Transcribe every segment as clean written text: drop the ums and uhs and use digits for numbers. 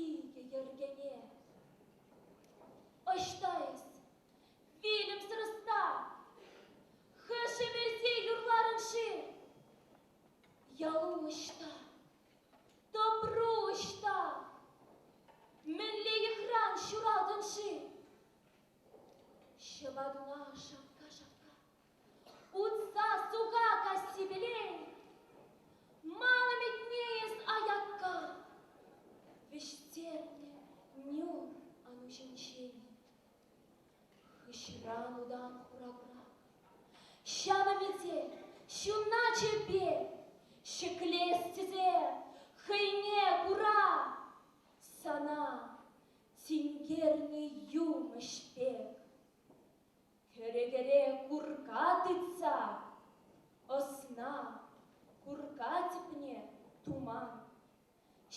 Икӗ йӗркене. Ӑҫта эс, вилӗмсӗр ӑста? Хӑш ӗмӗрте юрларӑн-ши? Ялу ӑҫта? Тӑпру ӑҫта? Мӗнле йӑхран ҫуралтӑн-ши? Ҫӑпатуна шакка-шакка Утса суха кассипелен, Ман ӗмӗтне эс аякка Вӗҫтернӗ нӳр ануҫӗнчен. Хыҫран утан хура курак, Ҫав ӗмӗте ҫуначӗпе Ҫӗклес тесе хӑйне кура Сана тинкернӗ юмӑҫ пек. Кӗрекере курка тытса, ӑсна курка тӗпне туман.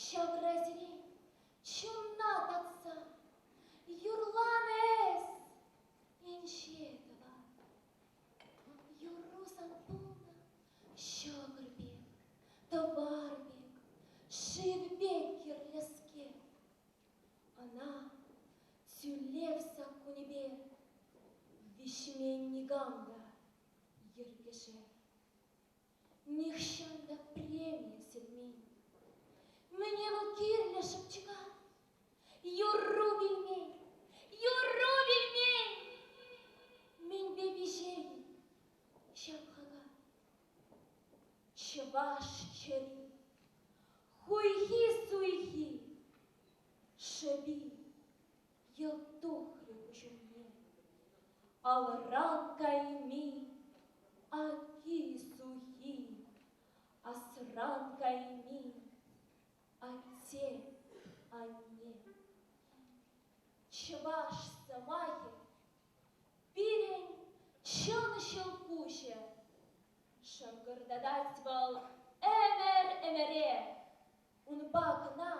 Ҫаврасерен чунна татса юрланӑ эс, инҫе тӑван. Юрру сан пулнӑ ҫӑкӑр пек, тӑвар пек, шыв пек кирлӗскер. Ӑна тӳлев саккунӗпе виҫмен никам та йӗркеше. Нихҫан та преми сӗнмен. Мӗне вӑл кирлӗ шӑпчӑка? Юрру вилмен, юрру вилмен! Мӗнпе виҫейӗн ҫав хака? Чӑваш чӗри, хуйхи-суйхи, шӑпи йӑлт тухрӗ куҫ умне. Алран кайми аки-сухи, асран кайми атте-анне. Чӑваш сӑмахӗ пирӗн чӑн ҫӑлкуҫӗ. Шӑнкӑртатать вӑл ӗмӗр-ӗмӗре. Унпа кӑна.